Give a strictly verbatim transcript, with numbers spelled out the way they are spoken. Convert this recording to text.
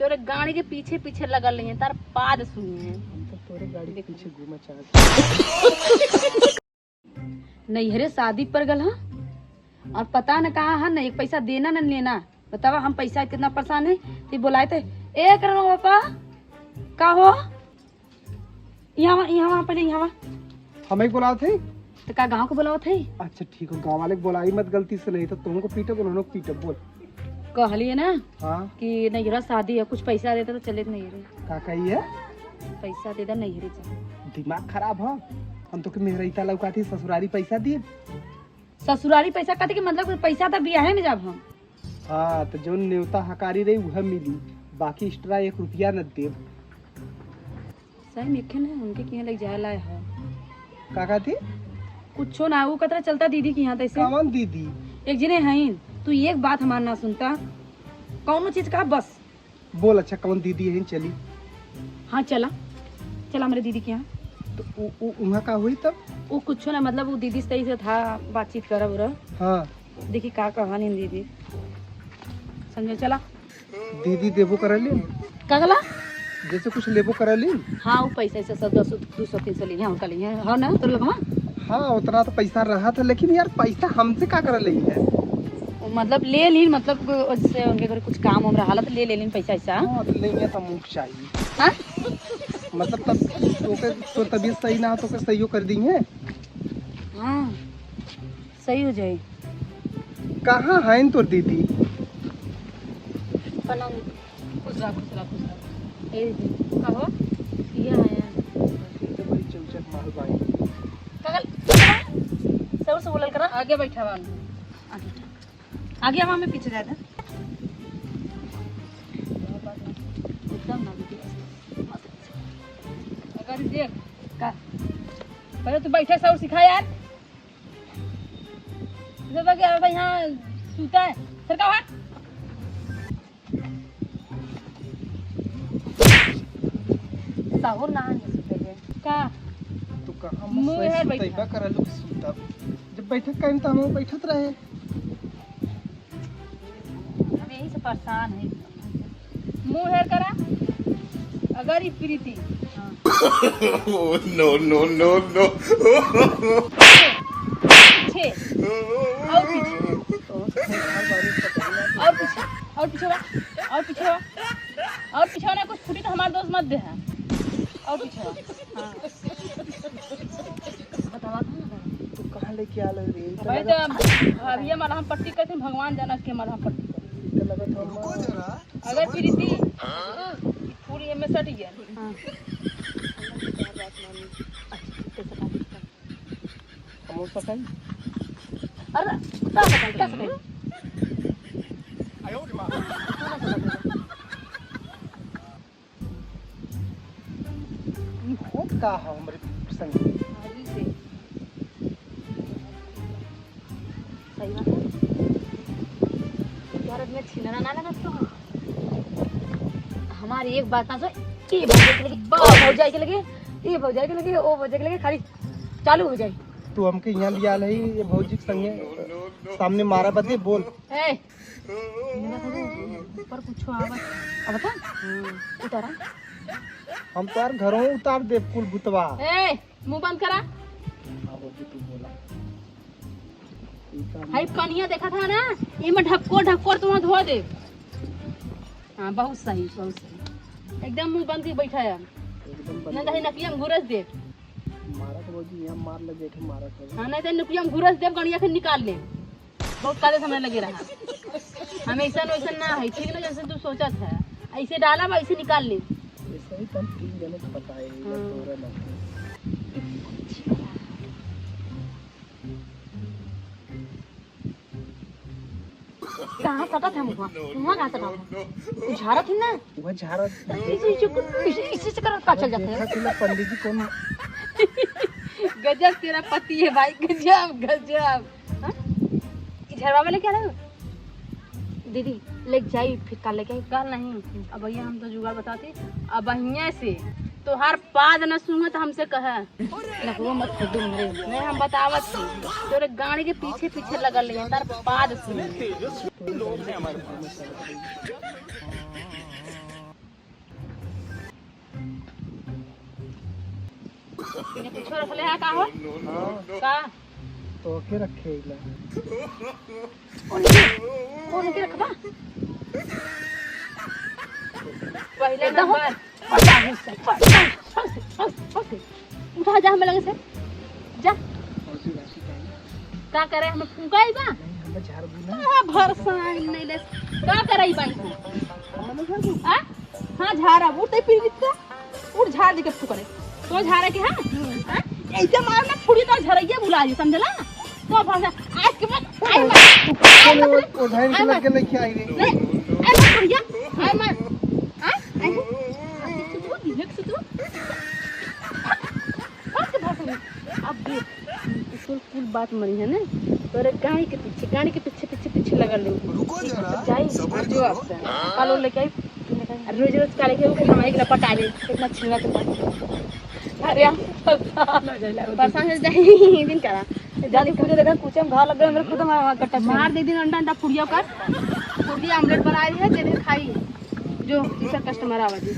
तोरे गाड़ी के पीछे पीछे लगल रही है, तार पाद सुनी है। हम तो तोरे गाड़ी के पीछे घूमा चाहत। नैहरे शादी पर गल हा और पता न कहाँ है, न एक पैसा देना न लेना। बतावा, हम पैसा कितना परेशान है। ते बोलाए थे, "ए करो पापा, का हो? यहाँ, यहाँ, पहले यहाँ।" हम एक बोलावत है। तो का गाँव को बोलावत है? अच्छा ठीक हो, गाँव वाले को बोलाई मत गलती से, नहीं तो तुमको पीटब, उन्होंने पीटब। बोल। कहलिए ना हाँ। कि नैहरा शादी है, कुछ पैसा देता तो चले नैहरे। का कही है? पैसा दे दे, नैहरे चले। दिमाग खराब है, हम तो के मेहरैता लौका थी, ससुरारी पैसा दिए। ससुरारी पैसा कथी के मतलब, पैसा तो बियाहे में जाब हम। हाँ, तो जौन नेवता हकारी रही, वह मिली, बाकी एक्स्ट्रा एक रुपया न देब। सही में एक है, उनके किहाँ लग जाए लाए है। का कहती? कुछो ना, वो कतरा चलता दीदी के यहाँ तैसे। कौन दीदी? एक जने हईन, तू एक बात हमार ना सुनता, कौनो चीज का बस। बोल, अच्छा, कौन दीदी है, चली। हाँ, चला, चला मेरे दीदी के यहाँ। तो उ, उ, उहाँ का हुई तब? वो कुछो ना, मतलब, वो दीदी से तैसे था, बातचीत करब उरब। हाँ। देखी का कहानी दीदी। संजय, चला। दीदी देबो करली? का कहला? जैसे कुछ लेबो करली? हाँ, वो पैसा ऐसे सब दस, दो सौ, तीन सौ ली है, उनका ली है। हाँ ना, तो लगवा? हाँ, उतना तो पैसा रहा था, लेकिन यार, पैसा हमसे का कर ली है? वो मतलब ले ली, मतलब, उससे उनके घर कुछ काम वाम रहा तो ले, ले ली पैसा ऐसा। हाँ, तो लेंगे तो मुख चाहिए। हाँ? मतलब, तब तो के, तो तबीयत सही ना हो, तो के सही कर दी है। हाँ। सही हो जाई। कहाँ हैं तोर दीदी? पलंग। खुश रह, खुश रह, खुश रह। ए दीदी, कहो। ये आया। ये तो बड़ी चौचक माल बाई। कगल, सर से बोलल करा। आगे बैठा बा। आगे। आगे आवा, मैं पीछे जाए था। एकदम ना दीदी। अगर देख। का? पहले तू बैठे सर सिखा यार। दादा के अब यहाँ सूता है। सरका हट। साहुर ना आने से पहले। का? तू कहाँ मुँह मुँह है से बैठा। तैबा करा लोग सूता। जब बैठक कायम तो हम बैठत रहे। हम यही से परेशान है। मुँह हेर करा। अगर ई प्रीति। हाँ। Oh, no, no, no, no। पीछे। और पीछे। और पीछे। और पीछे बा। और पीछे बा। और पीछे ना कुछ फूटी तो हमार दोस्त मत दे है। और पीछे बा। हाँ। बतावा था ना। तू कहाँ लेके आ ले रे? भाई तो अब ये मलहम पट्टी कैसे भगवान जाना के मलहम पट्टी। तो लगत हम अगर प्रीति पूरी एमे सट गया। हाँ। हम हो सकल। अरे, का सकल, का सकल? हो का हो हमरे संग? सही बात है। यार, इतने छिनरा ना लगा तू। हमारी एक बात ना सो, ये भौजाई के लगे, ओ भौजाई के लगे, ये भौजाई के लगे, ओ भौजाई के लगे, खाली चालू हो जाए। तू हमके यहाँ लिया ले, ये भौजी के संगे सामने मारा बदे बोल। ए, मेरा तो ऊपर कुछ आवाज। अब बता। हम्म, उतारा। हम तो यार घरों उतार देब कुल भूतवा। ए, मुंह बंद करा। हाँ, भौजी, तू बोला। हाई कनिया देखा था ना, इमे ढक्कोर ढक्कोर तुम धो दे। हाँ, बहुत सही, बहुत सही। एकदम मुंह बंद के बैठा है। एकदम बंद। नहीं तो नकिया में घुरस दे। मारा तो भौजी, यहाँ मार लगे थे, मारा तो। हाँ, नहीं तो नकिया में घुरस दे, गड़िया के निकाल ले। बहुत काले समय लगे रहा। हम ऐसा वैसा ना है, ठीक ना, जैसे तू सोचा था, ऐसे डाला बा, ऐसे निकाल ले। ऐसे ही तो हम तीन जने को पता है, इधर हाँ। तोरा ना। कहाँ सटत है मुँहवा? मुँहवा कहाँ सटत है? तू झारत ही ना? वो झारत। इसी, इसी, इसी, इसी से करत का चल जाता है? देखा कि ना पंडित जी कौन? गजब तेरा पति है भाई, गजब, गजब। हाँ? ई झरवा वाले क्या रहे? दीदी, लेके जाई, फिर काल लेके आई। काल नहीं, अब भैया हम तो जुगाड़ बताते। अब हियाँ से तोहार पाद न सूंघे तो हमसे कहे। नखुआ मत खोदू हमरे। नहीं, हम बतावत थी, तोरे गाड़ी के पीछे पीछे लगल रही, तार पाद सूंघे। ये कुछ रखले है का हो? हाँ। का? तो के रखे इला? कौन के, कौन के रखबा? पहले एकदम नंबर। उठा, जा हमें लगे से। जा। का करे, हमें फूंकाई बा? नहीं, हमें झाड़ देना। कहाँ भरसा नहीं ले। का करे ई बाई? हमें झाड़ दू। आ? हाँ, झारा, उठ, तै पीरित का। उठ, झार दे के फूंक दे। तो झारे के, हाँ? हाँ? ऐसे मार ना, फुड़ी ना झरैया बुला ली, समझला? तो भरसा, आज के बाद, आई मत। चलो, वो, वो धाइन के आई लग के मत। लेके आई रे। नहीं, आई मत, फुड़िया, आई मत। हाँ? आई मत। देख से तू, देख से तू। अब के भरसा नहीं। अब देख, तोर कुल बात मनी है ना, तोरे गाड़ी के पीछे, गाड़ी के पीछे, पीछे, पीछे लगल रहो। रुको जरा, जाई, सबर जो करो। आपसे। कालो लेके आई। अरे रोज रोज काले के ऊपर हमारे गिला पटा दे, इतना छिलना तो पड़। अरे, परेशान हो जाई, दिन करा। जाने पूरे देखा, कुछ हम घाव लग गए, मेरे खुद हमारा हाथ कटा मार दे दिन अंडा, अंडा फुड़िया कर। फुड़िया आमलेट बना रही है, दे दे खाई। जो दूसरा कस्टमर आवा जी।